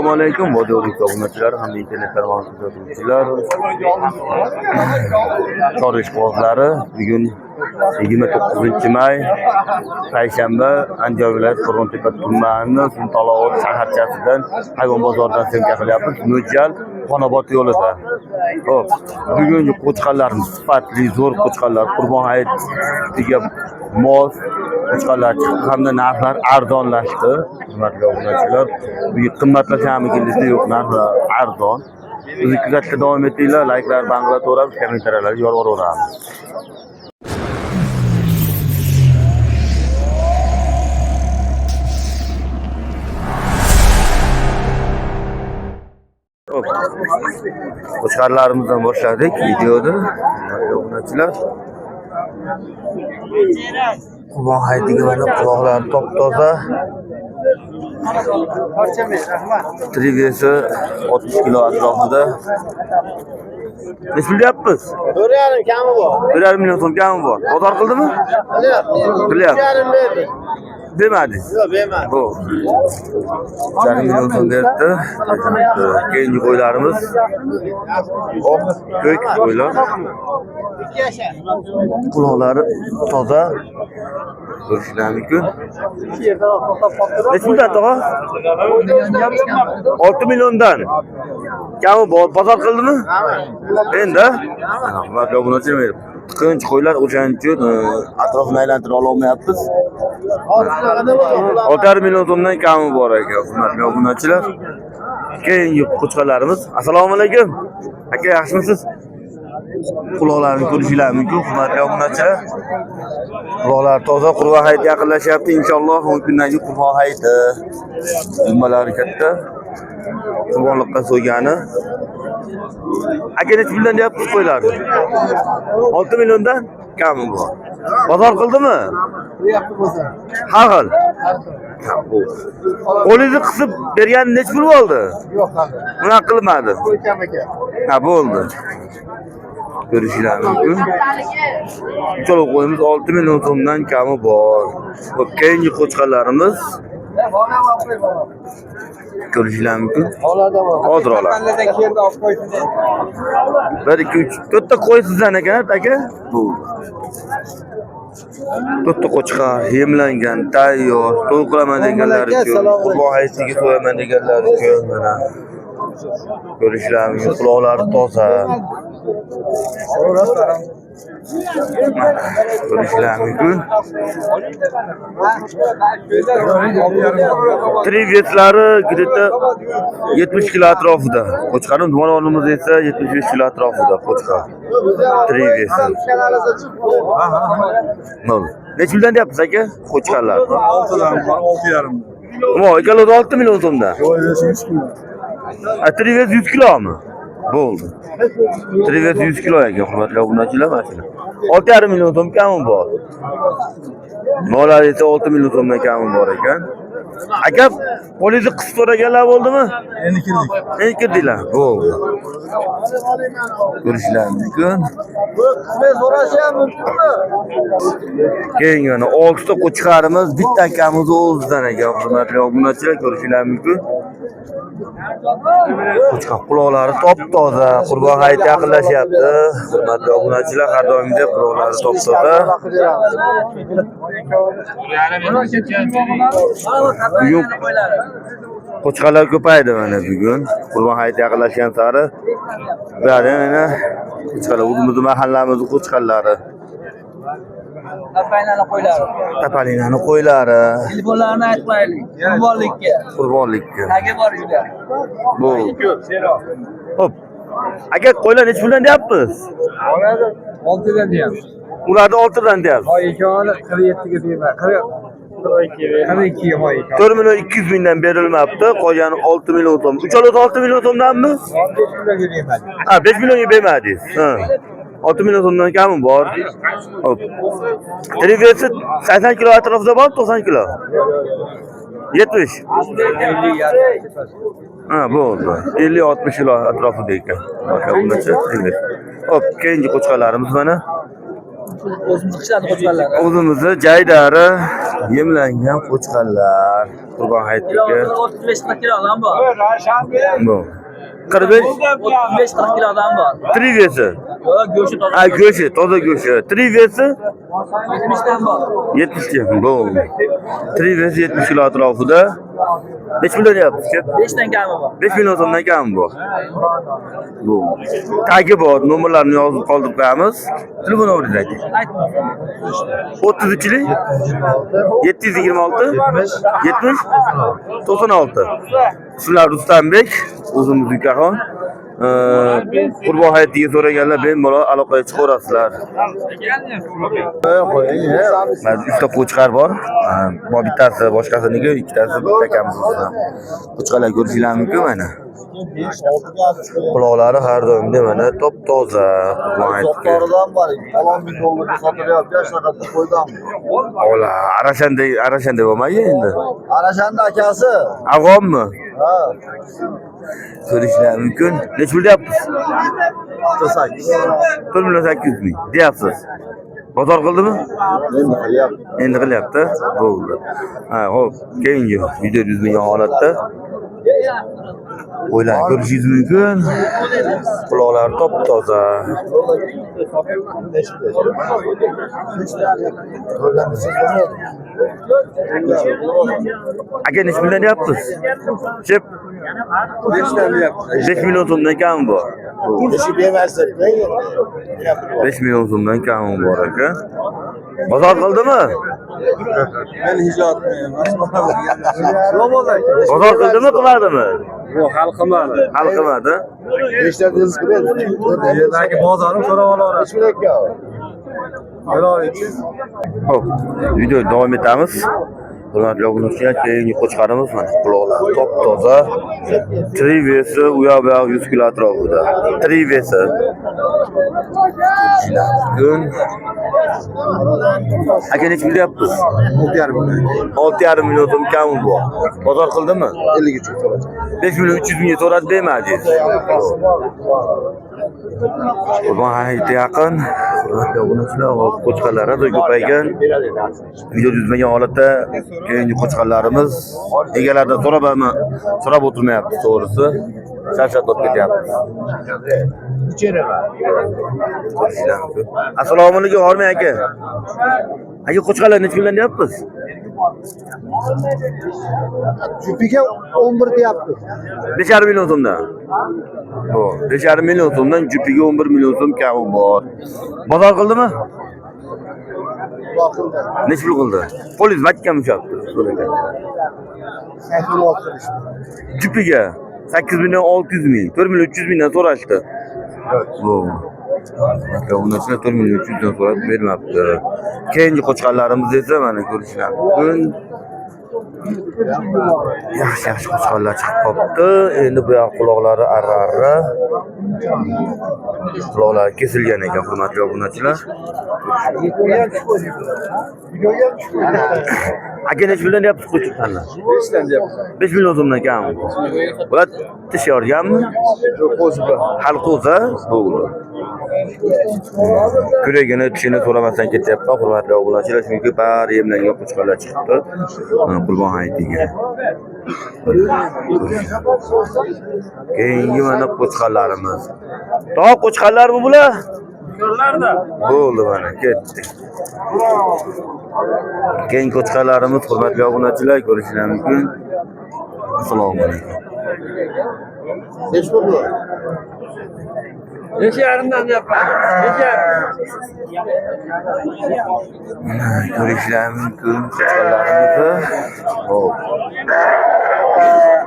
Assalomu alaykum, Vodiylik obunachilar hamda internet tarmog'i kuzatuvchilar. Chorva ishqibozlari, bugun 29 may, payshanba, Andijon viloyati Qo'rg'ontepa tumani Sultonobod shaharchasidan, hayvon bozoridan syomka qilyapmiz. Mo'ljal Xonobod yo'lida. Xo'p, bugungi qo'chqorlarimiz sifatli, zo'r qo'chqorlar, Qurbon hayitiga mos qo'chqorlar chiqdi hamda narxlar arzonlashdi. Hurmatli obunachilar, bugun qimmatlashamiki desa, yo'q, narxlar arzon. Bizni kuzatishda davom etinglar, layklar banglatvoramiz, kommentariyalar yoraveramiz. Xo'p, qo'chqorlarimizdan boshladik videoni. Hurmatli obunachilar. Qurbon hayitiga mana quloqlari top-toza. Tirik вес i 60 kilo atrofida. Nechi pul deyapmiz? 4,5 kami bor. 1,5 million so'm kami bor. Bozor qildimi? Qilyapti. Qilyapti. 3,5 berdi. Demadingiz. Yo'q, bermadi. Bu. 3,5 million so'm beribdi. Keyingi qo'ylarimiz oq, ko'k qo'ylar. 2 yashar. Quloqlari toza. Ko'rishlar mumkin. Nechi puldan, tog'a? 6 milliondan. Kami bor. Bozor qildimi? Endi? Mana, hurmatli obunachilar, tiqinch qo'ylar, o'shaning uchun atrofini aylantira ololmayapmiz. 6,5 million so'mdan kami bor ekan, hurmatli obunachilar. Keyingi qo'chqorlarimiz. Assalomu alaykum. Aka, yaxshimisiz? Quloqlarini ko'rishinglar mumkin, hurmatli obunachilar. Quloqlar toza, Qurbon hayiti yaqinlashyapti. Inshaalloh 10 kundan keyin Qurbon hayiti. Dumbalari katta. Qurbonliqqa so'ygani. Aka, nechi puldan deyapsiz qo'ylarni? 6 milliondan kami bor. Bozor qildimi? Har xil. Ha, bu. Qo'lingizni qisib bergan nechi pul bo'ldi? Yo'q, hali. Bunaqa qilmadi. Qo'y kam ekan. Ha, bo'ldi. Ko'rishinglar mumkin. Uchala qo'yimiz 6 million so'mdan kami bor. Xo'p, keyingi qo'chqorlarimiz ko'rishinglar mumkin. Hozir olamiz. Keldi, olib qo'ysin. 1 2 3 4 ta qo'y sizdan ekan, aka? Bu. To'rtta qo'chqor yemlangan, tayyor, to'y qilaman deganlar uchun, Qurbon hayitiga so'yaman deganlar uchun mana. Ko'rishlar mumkin, quloqlari toza. Mana, ko'rishlar mumkin. Tirik вес lari где-то 70 kilo atrofida. Qo'chqorning dumalonimiz esa 75 kilo atrofida qo'chqor. Tirik вес i. Bo'ldi. Nechi puldan deyapsiz, aka? Qo'chqorlar. Oltidan bor, 6,5. Mo, ikkalasi 6 million so'mdan. Yo'q, 100 kilo. A, tirik вес 100 kilomi? Bo'ldi. Tirik вес 100 kilo ekan, hurmatli obunachilar, mana shu. 6,5 million so'm kami bor. Mollar esa 6 million so'mdan kami bor ekan. Aka, qo'lingizni qisib so'raganlar bo'ldimi? Endi kirdik. Endi kirdinglar. Bo'ldi. Ko'rishlar mumkin. Men so'rashi ham mumkinmi? Keyin yana oltita qo'chqorimiz bitta akamiz o'zidan ekan, hurmatli obunachilar, ko'rishlar mumkin. Qo'chqor quloqlari top toza, Qurbon hayiti yaqinlashyapti. Hurmatli obunachilar, har doimgidek quloqlari top toza. Bugun qo'chqorlar ko'paydi mana bugun. Qurbon hayiti yaqinlashgan sari bular mana qo'chqorlar, o'zimizni mahallamizni qo'chqorlari. Tapalinani qo'ylari. Tapalinani qo'ylari. Telefonlarini aytib qo'yaylik. Qurbonlikka. Qurbonlikka. Tagi bor juda. Bu. Xo'p. Aka, qo'ylar nechi puldan deyapmiz? Oladi, oltidan deyapti. Ularni oltidan deyapsiz. Hoy ikkovini 47 ga deyman. 42 ga hoy ikkovi. 4 million 200 mingdan berilmabdi, qolgani 6 million so'm. Uchalasi 6 million so'mdanmi? 5 millionga deyman. Ha, 5 millionga bermadingiz. Ha. 6 million so'mdan kami bor. Xo'p. Tirik вес i 80 kilo atrofida bor, 90 kilo. 70. Ha, bo'ldi. 50-60 kilo atrofida ekan. Aka, bungacha. Xo'p, keyingi qo'chqorlarimiz mana. O'zimiz qishlarni qo'chqorlar. O'zimizni jaydari yemlangan qo'chqorlar. Qurbon hayitiga. 35-40 kilodan bor. Bu. 45 35-40 kilodan bor. Trivesi. Yo'q, go'shti toza. Ha, go'shti, toza go'shti. Trivesi 70 dan bor. 70 ga. Bo'ldi. Trivesi 70 kilo atrofida. Necha pul deyapsiz? 5 dan kami bor. 5 million so'mdan kam bu. Bu. Tagi bor, nomerlarni yozib qoldirib qo'yamiz. Telefon nomeringizni ayting. Aytma. 33lik 726 70 96. Sizlar Rustambek, o'zimiz ukaxon. Qurbon hayitiga so'raganlar bemalol aloqaga chiqaverasizlar. Mana uchta qo'chqor bor. Bu bittasi boshqasiniki, ikkitasi bitta akamiz. Qo'chqorlar ko'rishinglar mumkin mana. Quloqlari har doimda mana top toza. Qurbon hayitiga. Zotdoridan bor. Falon ming dollarga sotilyapti, shunaqa qo'ydan. Ola, arashanday, arashanday bo'lmaydi endi. Ana akasi. Afg'onmi? Ha. Ko'rishlar mumkin. Necha pul deyapsiz? 8. 1 million 800 ming deyapsiz. Bozor qildimi? Endi qilyapti. Endi qilyapti. Bo'ldi. Ha, xo'p, keyingi video yuzmagan holatda o'ylar ko'rishingiz mumkin. Quloqlari top toza. Aka, necha puldan deyapsiz? Chip 5 million so'mdan kam bu. 5 million so'mdan kam bor aka. Bozor qildimi? Men hijotmayman. Bozor qildimi, qilmadimi? Bu hal qilmadi. Hal qilmadi. Yerdagi bozorni so'rab olaveradi. Xo'p, video davom etamiz. Hurmatli obunachilar, keyingi qo'chqorimiz mana quloqlari top toza. Trivesi u yoq bu yoq 100 kilo atrofida. Trivesi. Kun. Aka, necha pul deyapsiz? 6,5 million so'm kami bu. Bozor qildimi? 5 million 300 mingga so'radi demadingiz. Qurbon hayiti yaqin. Hurmatli obunachilar, qo'chqorlar juda ko'paygan. Video yuzmagan holatda keyingi qo'chqorlarimiz egalaridan so'rab o'tirmayapti, to'g'risi. Charchab ketyapmiz. Assalomu alaykum, Hormang aka. Aka, qo'chqorlar necha kundan deyapmiz? Jupiga 11 deyapti. 5,5 million so'mdan. Bu 5,5 million so'mdan jupiga 11 million so'm kami bor. Bozor qildimi? Necha pul qildi? Qo'lingiz mahkam ushlabdi. Jupiga 8 million 600 ming, 4 million 300 mingdan so'rashdi. Bu. Undan 4 million 300 dan so'rab bermabdi. Keyingi qo'chqorlarimiz esa mana ko'rishlar mumkin. Yaxshi yaxshi qo'chqorlar chiqib qolibdi. Endi bu yoq quloqlari arra-arra. Quloqlari kesilgan ekan, hurmatli obunachilar. Aka, necha puldan deyapsiz qo'chqorlarni? 5 dan deyapti. 5 million so'mdan kam. Bular tish yorganmi? Yo'q, qo'zi. Hali qo'zi bo'ldi. Kuragini tishini so'ramasdan ketyapman, hurmatli obunachilar, chunki bari yemlangan qo'chqorlar chiqibdi. Qurbon hayitiga. Keyingi mana qo'chqorlarimiz. Tog' qo'chqorlarmi bular? Bo'ldi, mana ketdik. Keyingi qo'chqorlarimiz, hurmatli obunachilar, ko'rishingiz mumkin. Assalomu alaykum. Necha pul bu? 5,5dan deyapman. 5,5. Mana ko'rishlar mumkin qo'chqorlarimizni. Xo'p.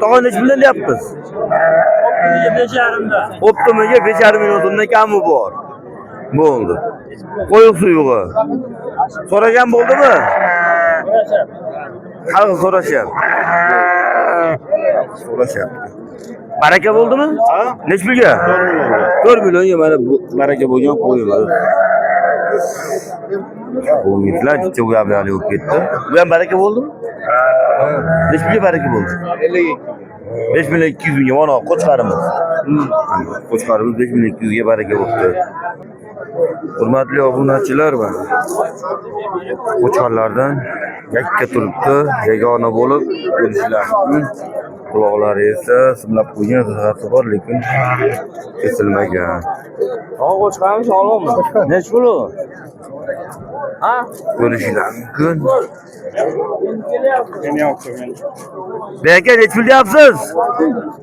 Tog'a, necha puldan deyapmiz? 5,5dan. Optimiga 5,5 million so'mdan kami bor. Bo'ldi. Qo'yiq suyug'i. So'ragan bo'ldimi? Xalq so'rashyapti. So'rashyapti. Baraka bo'ldimi? Necha pulga? 4 millionga mana bu baraka bo'lgan qo'yimiz. Qo'yingizlar, jicha u yoq bo'lib ketdi. Bu ham baraka bo'ldimi? Necha pulga baraka bo'ldi? 5 million 200 mingga mana qo'chqorimiz. Qo'chqorimiz 5 million 200 ga baraka bo'libdi. Hurmatli obunachilar va qo'chqorlardan yakka turibdi, yagona bo'lib ko'rishlar mumkin. Quloqlari esa simlab qo'ygan, zig'asi bor, lekin kesilmagan. Qo'chqarimiz ololmi? Nechi pul u? Ha? Ko'rishlar mumkin. Aka, nechi pul deyapsiz?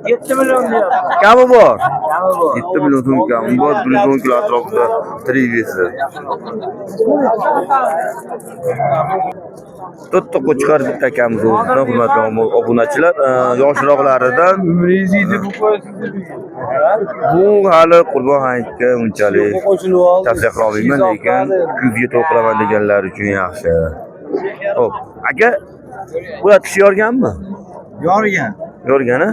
7 million deyapti. Kami bor. Kami bor. 7 million so'm kami bor, 110 kilo atrofida tirik vesi. To'rtta qo'chqor, bitta akamiz o'zidan, hurmatli obunachilar, yoshroqlaridan bu hali Qurbon hayitga unchalik tavsiya qila olmayman, lekin kuzga to'y qilaman deganlar uchun yaxshi. Xo'p, aka, bular tish yorganmi? Yorgan. Yorgan, a?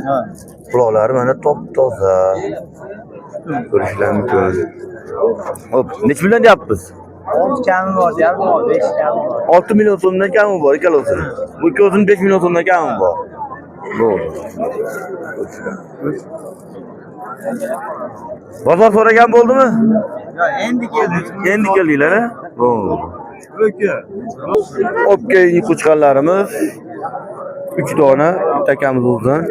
Quloqlari mana top-toza. Ko'rishlar mumkin. Xo'p, necha puldan deyapmiz? 6 kami bor, yarim bor, 5 kami bor. 6 million so'mdan kami bor ikkalovsini. Bu ikkovsini 5 million so'mdan kami bor. Bo'ldi. Bozor so'ragan bo'ldimi? Yo, endi keldik. Endi keldinglar, a? Bo'ldi. O'ki. Hop, keyingi qo'chqorlarimiz 3 dona, bitta akamiz o'zidan.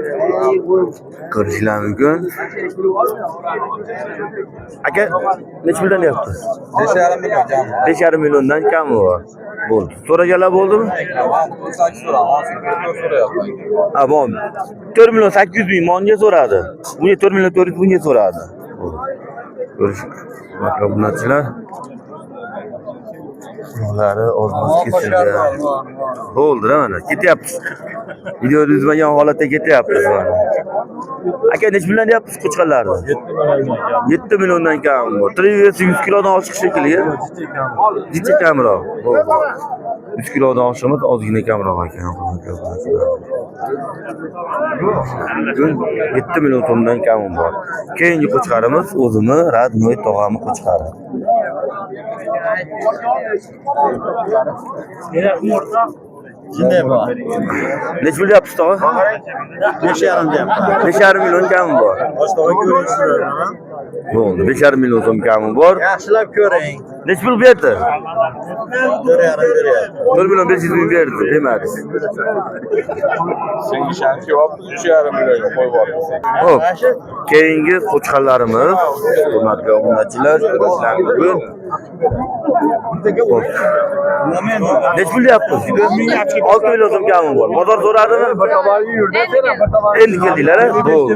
Ko'rishlar mumkin. Aka, necha puldan deyapti? 5,5 million jami. 5,5 milliondan kami bor. Bo'ldi. So'raganlar bo'ldimi? Ha, bu 4 million 800 ming monga so'radi. Bunga 4 million 400 bunga so'radi. Ko'rish, obunachilar. Ular ozmoz kesilgan. Bo'ldi, mana ketyapmiz. Videoni uzmagan holatda ketyapmiz mana. Aka, necha puldan deyapsiz qo'chqorlarni? 7 milliondan kam bor. Trivesi 100 kilodan oshiq shekilli. Jicha kamroq. Bo'ldi. 100 kilodan oshiq emas, ozgina kamroq ekan. Bugun 7 million so'mdan kami bor. Keyingi qo'chqorimiz o'zimi родной tog'ami qo'chqori. Shunday bor. Necha pul deyapsiz tog'a? 5,5 deyapti. 5,5 million kami bor. Boshqa ko'ring. Bo'ldi. 5,5 million so'm kami bor. Yaxshilab ko'ring. Necha pul berdi? 4,5 beryapti. 4 million 500 ming berdi, demadi. Sen ishonch kelyapti, 3,5 millionga qo'yib yubordik. Xo'p, keyingi qo'chqorlarimiz, hurmatli obunachilar, ko'rishlar mumkin. Xo'p. Necha pul deyapmiz? 6 million so'm kami bor. Bozor so'radimi? Endi keldinglar, a? Bo'ldi.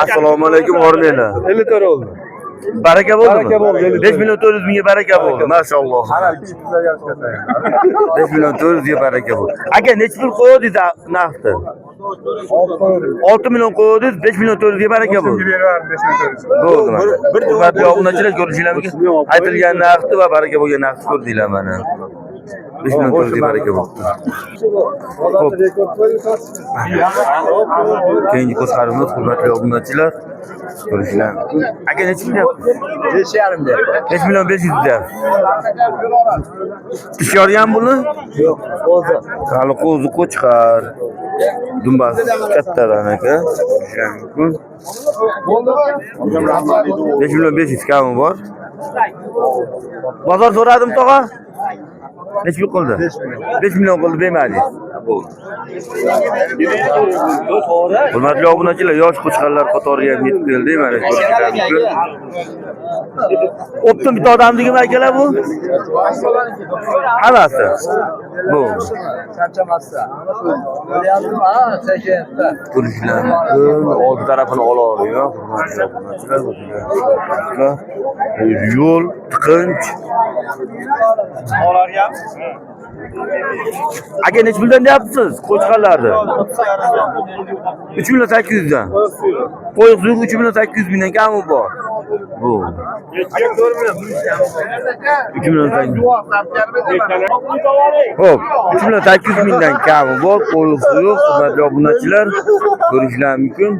Assalomu alaykum, hormanglar. 54 oldi. Baraka bo'ldimi? Baraka bo'ldi, 5 million 400 mingga baraka bo'ldi. Mashalloh. 5 million 400 ga baraka bo'ldi. Aka, necha pul qo'ydingiz narxni? 6 million qo'ydingiz, 5 million 400 ga baraka bo'ldi. Bo'ldi mana. Hurmatli obunachilar, ko'rishinglar mumkin. Aytilgan narxni va baraka bo'lgan narxni ko'rdinglar mana. 5 million 400 ga baraka bo'ldi. Xo'p. Keyingi qo'chqorimiz, hurmatli obunachilar, ko'rishinglar mumkin. Aka, necha pul deyapsiz? 5,5 deyapti. 5 million 500 deyapsiz. Tish yorgan buni? Yo'q, o'zi. Hali qo'zi qo'chqor. Dumbasi kattadan aka. 5 million 500 kami bor. Bozor so'radim tog'a. Necha pul qildi? 5 million qildi, bermadi. Bo'ldi. Hurmatli obunachilar, yosh qo'chqorlar qatoriga ham yetib keldi. Mana ko'rishlar mumkin. O'ptim bitta odamligimi akalar bu? Hammasi. Bo'ldi. Charchamasdan. Bo'lyaptimi? Ha, sekin. Ko'rishlar mumkin. Oldi tarafini olavering, hurmatli obunachilar. Yo'l tiqinch. Aka, necha puldan deyapsiz qo'chqorlarni? 3 million 800 dan. Qo'y suyuq 3 million 800 mingdan kami bor. Bu. 3 million 800. Xo'p, 3 million 800 mingdan kami bor. Qo'y suyuq, hurmatli obunachilar, ko'rishlar mumkin.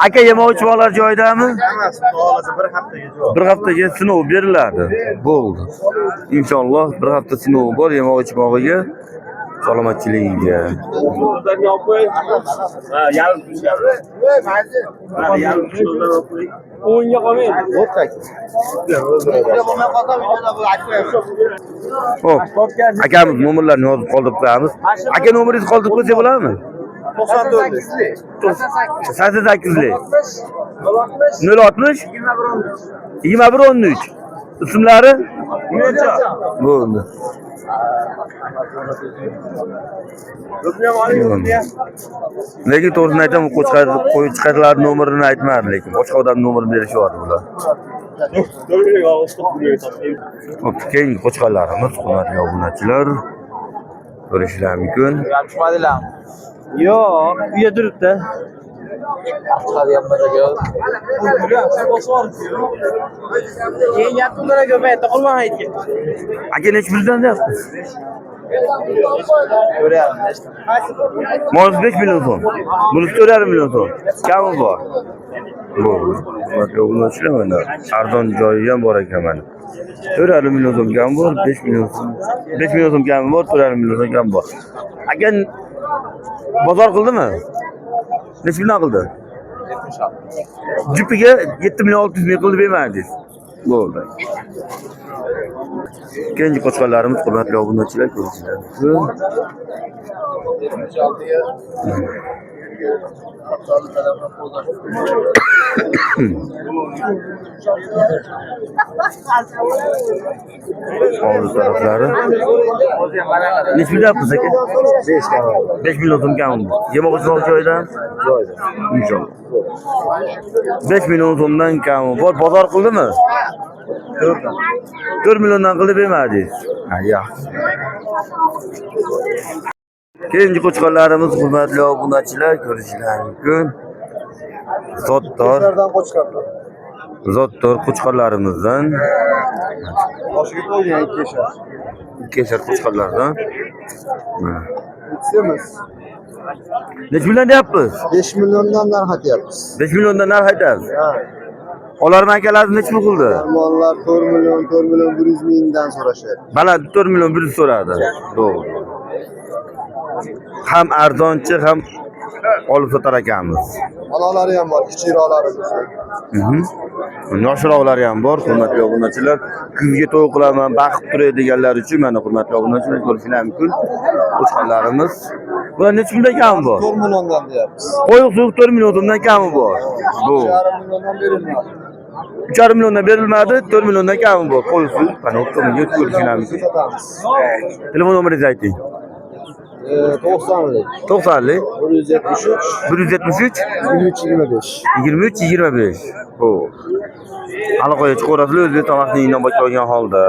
Aka, yemovchi bolalar joyidami? Hammasi xohlasa bir haftaga javob. Bir haftaga sinov beriladi. Bo'ldi. Inshaalloh bir hafta sinovi bor yemoq ichmog'iga. Salomatchiligiga. O'yinga qolmaydi. Xo'p, akamiz nomerlarni yozib qoldirib qo'yamiz. Aka, nomeringizni qoldirib qo'ysak bo'ladimi? 94. 88lik. 060 21 13. Ismlari? Bo'ldi. Lekin to'g'risini aytaman, qo'chqar qo'ychiqarlar nomerini aytmadi, lekin boshqa odam nomerini berishyapti bular. Xo'p, keyingi qo'chqorlarimiz, hurmatli obunachilar, ko'rishlar mumkin. Yo'q, uyda turibdi. Keyin gap pullar ko'paydi, qolma aytgan. Aka, nechi puldan deyapsiz? Molimiz 5 million so'm. Bunisi 4,5 million so'm. Kami bor. Bo'ldi. Hurmatli obunachilar, mana arzon joyi ham bor ekan mana. 4,5 million so'm kami bor, 5 million so'm. 5 million so'm kami bor, 4,5 million so'm kami bor. Aka, bozor qildimi? Nechi puldan qildi? Jupiga 7 million 600 ming qildi bermadingiz. Bo'ldi. Keyingi qo'chqorlarimiz, hurmatli obunachilar, ko'rishlar mumkin. Oldi taraflari. Nechi pul deyapmiz aka? 5 million so'm kam. Yemoq ichmoq joyidan? Joyida. Inshaalloh. 5 million so'mdan kami bor. Bozor qildimi? 4 milliondan qildi bermadingiz. Ha, yaxshi. Keyingi qo'chqorlarimiz, hurmatli obunachilar, ko'rishlar mumkin. Zotdor, Qo'chqorlar. zotdor qo'chqorlarimizdan, Boshiga to'lgan ikki yashar. ikki yashar qo'chqorlardan. Mana. Semiz. Nechi million deyapmiz? 5 milliondan narx aytyapmiz. 5 milliondan narx aytasiz. Ha. Olarman akalarimiz nechi pul qildi? Mollar 4 million, 4 million 100 mingdan so'rashyapti. Baland 4 million 100 so'radi. To'g'ri. Ham arzonchi, ham olib sotar ekanmiz. Olalari ham bor, kichikroqlari bo'lsa. Yoshroqlari ham bor, hurmatli obunachilar. Kuzga to'y qilaman, baqib turay deganlar uchun mana, hurmatli obunachilar, ko'rishlar mumkin. Qo'chqorlarimiz. Bular nechi puldan kami bor? 4 milliondan deyapmiz. Qo'yiq suyuq 4 million so'mdan kami bor. Bu 3,5 milliondan berilmadi. 3,5 milliondan berilmadi, 4 milliondan kami bor. Qo'yiq suyuq mana o'rta mingga ko'rishlar mumkin. Sotamiz. Telefon nomeringizni ayting. 90lik, 90lik 173, 173 23 25. 23 25. Xo'p. Aloqaga chiqaverasizlar, O'zbekiston vaqtini inobatga olgan holda.